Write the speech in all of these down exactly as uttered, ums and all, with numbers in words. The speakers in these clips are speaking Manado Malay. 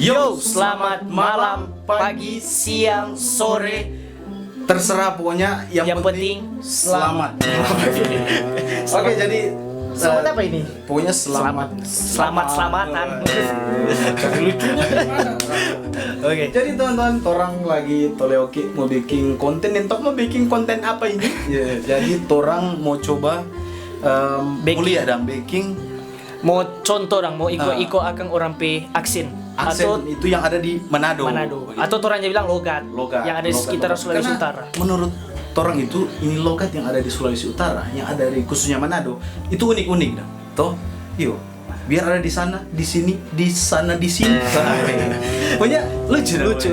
Yo, selamat malam, pagi, siang, sore. Terserah, pokoknya yang Yang penting penting selamat. Oke, jadi, Selamat eh, apa ini? Pokoknya selamat. Selamat, selamat-selamatan. Oke. Jadi, teman-teman, torang lagi tole oke mo biking konten. Deng tong mo biking konten apa ini? Ya, jadi torang mo coba, em, Biking. Mo lia dang biking Mo contoh dang, mo iko-iko akang orang pe aksen. Aksen atau itu yang ada di Manado. Manado. Begitu. Atau torang ja bilang logat, logat, yang ada di logat, sekitar logat. Sulawesi Utara. Karena menurut torang itu, ini logat yang ada di Sulawesi Utara, yang ada di khususnya Manado, itu unik-unik dang. Toh? Iyo. Biar ada di sana, di sini, di sana, di sini. Pokoknya lucu dang. Lucu.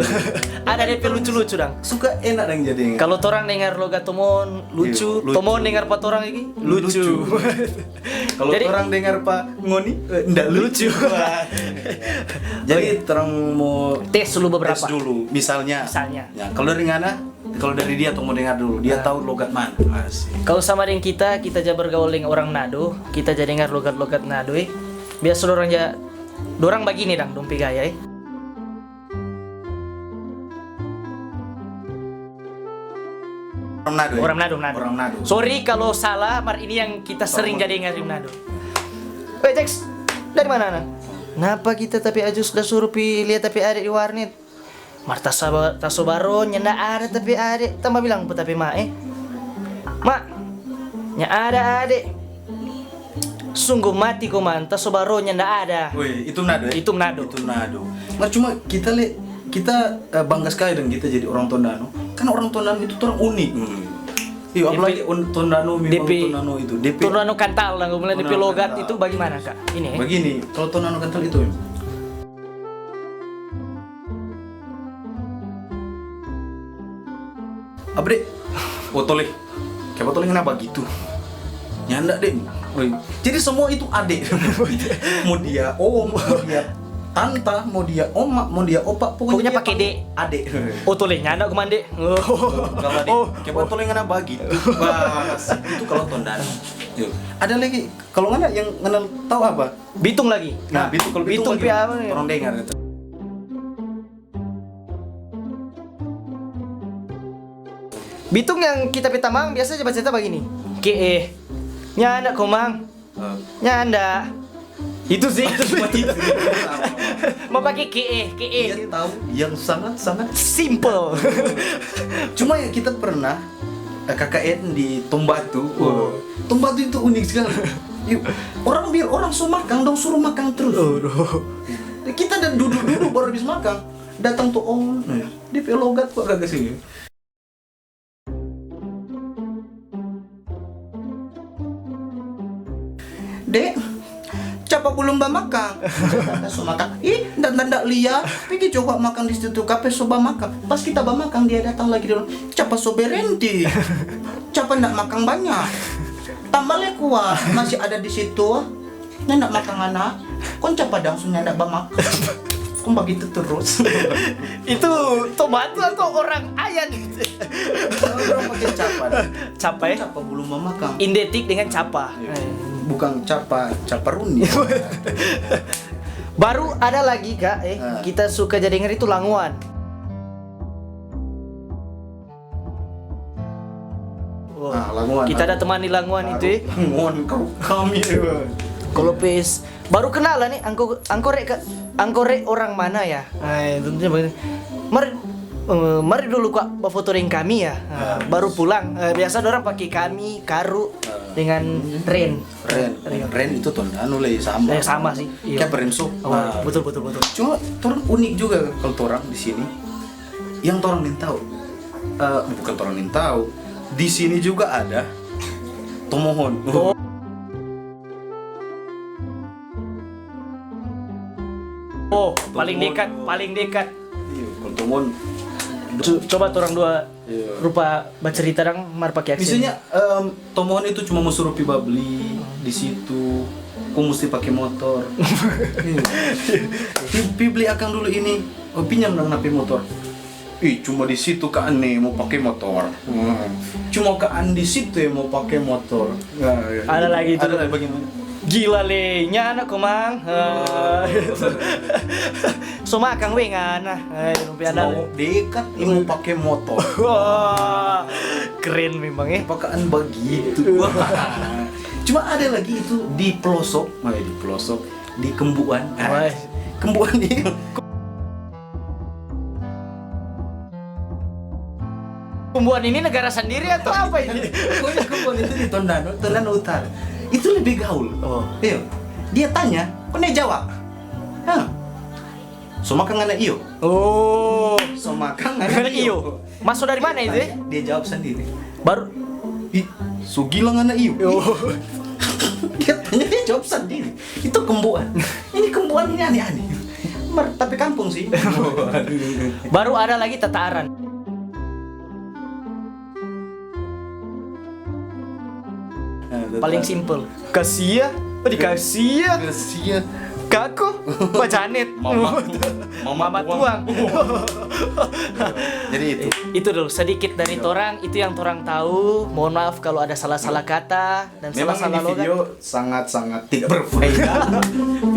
Ada depe lucu-lucu dang. Suka enak dang jadi. Kalau torang dengar logat Tomon, lucu. Iyo, lucu. Tomon dengar pa torang lagi, lucu. Lucu. Kalau jadi, orang dengar pa ngoni, eh, nda lucu. Lucu. Wah. Jadi, oke, torang mo tes dulu beberapa. Tes dulu, misalnya. Misalnya. Ya, kalau dari ngana, kalau dari dia tong mo dengar dulu, dia tahu logat mana. Asik. Kalau sama deng kita, kita ja bergaul deng orang Nado, kita ja dengar logat-logat Nado, eh. Biasa dorang ja, dorang bagini dang, dong pe gaya, eh. Orang Manado, ya? Orang Manado, Manado. Orang Manado. Sorry kalau salah, mar ini yang kita sering ja dengar di Manado. Weh, Jex, dari mana, nah? Napa kita tapi Ajus da suruh pi lia tapi ade di warnet? Mar tasaba-, tasobaro nyanda ada tapi ade. Tamba bilang pa tapi ma, eh. Ma, nya ada ade. Sungguh mati komang, tasobaro nyanda ada. Weh, itu Manado, ya? Itu Manado. Itu Manado. Mar cuma kita le, kita, eh, bangga skali deng kita jadi orang Tondano. Karena orang Tondano itu torang unik. Hmm. Iyo, depe, apalagi on-, Tondano memang depe, Tondano itu. Depe Tondano kantal lah, ngomong depe logat itu bagimana, Kak? Ini, eh? Bagini, kalau Tondano kantal itu, Abre, oh, tole. Kiapa tole ngana bagitu? Nyanda, deng. Oi. Jadi semua itu ade. Mo dia om, mo dia tanta, mo dia oma, mo dia opa, pokoknya dia pake de. Ade. Oh, tole nyanda komang de. Oh. Kiapa tole ngana bagitu? Bas, itu kalau Tondano. Yo. Ada lagi, kalau ngana yang ngana tahu apa? Bitung lagi. Nah, Bitung, kalau Bitung, Bitung pe apa nih? Orang dengar itu. Bitung yang kita pe tamang biasa ja bacarita bagini. Ke eh. Nyanda komang. Eh. Nyanda. Itu sih. Cuma itu. Mau pakai ke eh, ke eh. Dia tahu yang sangat-sangat simple. Cuma ya kita pernah, eh, K K N di Tombatu. Oh. Tombatu itu unik sekali. Yuk, orang biar orang so makang, dong suruh makang terus. Aduh. Kita ada duduk-duduk baru habis makang. Datang tu orang, eh, dia pe logat kok kagak sini. Dek, capa belum bamakang? Kita so makang. Ih, nda, nda, nda lia. Pigi coba makang di situ, kape so bamakang. Pas kita bamakang, dia datang lagi dulu. Capa so berenti? Capa nda makang banyak? Tambah le kuah, masih ada di situ. Nyanda makang anak, kong capa dang su nyanda bamakang. Kong bagitu terus. Itu tomat tu atau orang ayan? Orang pakai capa. Capa, eh? Capa belum mamakang. Identik dengan capa. Iya. Eh. Bukan capa, capa runi. Baru ada lagi, Kak, eh, ah, kita suka ja denger itu languan. Wah, nah, languan, kita ada languan. Teman di languan itu, eh. Languan kau kami, eh. Kalau pes, baru kenal lah nih, angko, angko re ka, angko re orang mana ya? Ai, tentunya begini. Mari, eh, mari dulu, Kak, bafoto deng kami ya. Nah, baru pulang. Eh, biasa dorang pakai kami, karu, dengan ren. Ren, ren itu ton, anu le sama. Eh, sama sih, iya. Kayak ren sup. Oh, nah, betul, betul, betul. Cuma torang unik juga kalau torang di sini. Yang torang nintau, eh, bukan torang nintau, di sini juga ada tomohon. Oh. Oh, paling dekat, paling dekat. Iya, kalau tomohon. Co-, coba torang dua, iya, rupa bacerita dang, mar pake aksen. Misalnya, em, tomohon itu cuma mo suruh pi babli di situ, ko musti pake motor. Iya. Pi, pi bli akang dulu ini, oh, pinjam dang na pe motor. Ih, cuma di situ ka ane mo pake motor. Hmm. Cuma ka ane di situ yang mo pake motor. Nah, ya. Ada lagi itu. Ada lagi bagaimana? Gila le, nyanda komang. Oh. Eh, So makang we ngana. Eh, rupiah. Mau dekat, eh, mau pakai motor. Wah, keren memang, eh. Pakaan begitu. Cuma ada lagi itu di pelosok, mana di pelosok, di Kembuan. Ah, wah. Kembuan di Kembuan ini negara sendiri atau apa ini? Pokoknya Kembuan itu di Tondano, Tondano Utara. Itu lebih gaul. Oh. Iya. Dia tanya, kau ne jawab. Hah. So makang ngana iyo? Oh. So makang ngana iyo? Maso dari mana itu, eh? Dia jawab sendiri. Baru. Ih, so gila ngana iyo? Oh. Dia tanya, dia jawab sendiri. Itu Kembuan. Ini Kembuan ini aneh-aneh. Mar-, tapi kampung sih. Baru ada lagi Tataran. Paling simple. Kasia, oh, di Kasia. Kasia. Kako, Pak Janet. Mama, mama tuang. Jadi itu. Itu dulu sedikit dari torang, itu yang torang tahu. Mohon maaf kalau ada salah-salah kata dan salah-salah logat. Memang ini video sangat-sangat tidak berfaedah.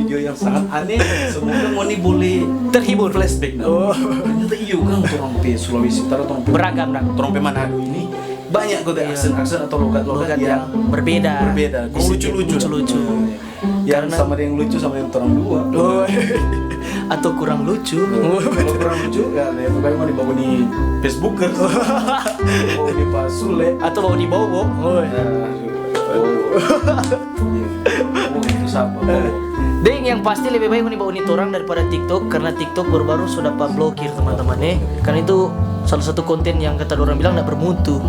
Video yang sangat aneh. Semoga ngoni boleh terhibur, flashback. Oh. Ternyata iyo kang, torang pe Sulawesi Utara, torang pe beragam, torang pe Manado ini banyak kota aksen-aksen atau logat-logat yang berbeda. Berbeda. Lucu-lucu. Lucu-lucu. Yang sama deng lucu sama yang torang dua. Oh. Atau kurang lucu. Kalau kurang lucu, ya lebih baik mau dibawa di Facebookers. Bawa di Pak Sule. Atau bawa di Bowo. Oh. Ya. Oh, itu sapa? Deng, yang pasti lebih baik ngoni bauni torang daripada TikTok, karena TikTok baru-baru so dapa blokir, teman-teman, eh. Karena itu salah satu konten yang kata dorang bilang ndak bermutu.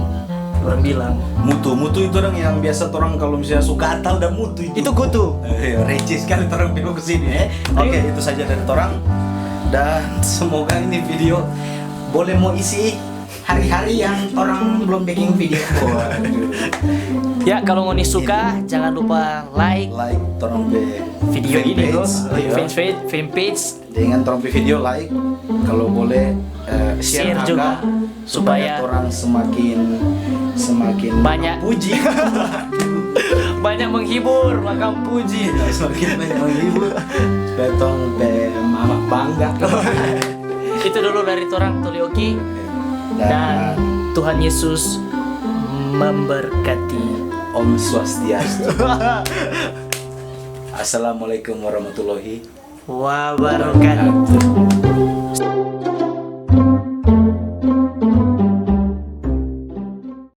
Orang bilang. Mutu, mutu itu orang yang biasa torang kalau misalnya so gatal dan mutu itu. Itu kutu. Eh, receh sekali torang bilang ke sini, eh. Oke, itu saja dari torang. Dan semoga ini video boleh mau isi hari-hari yang orang belum bikin video. Waduh. Ya, kalau ngoni suka, jangan lupa like, like torang pe video ini, fanpage, fanpage, fanpage. Dengan torang pe video, like, kalau boleh, eh, share juga, supaya torang semakin, semakin banyak puji. Banyak menghibur, makan puji. Semakin banyak menghibur, supaya tong pe mama bangga. Itu dulu dari torang, Tolioki. Dan Tuhan Yesus memberkati. Om Swastiastu. Assalamualaikum warahmatullahi wabarakatuh.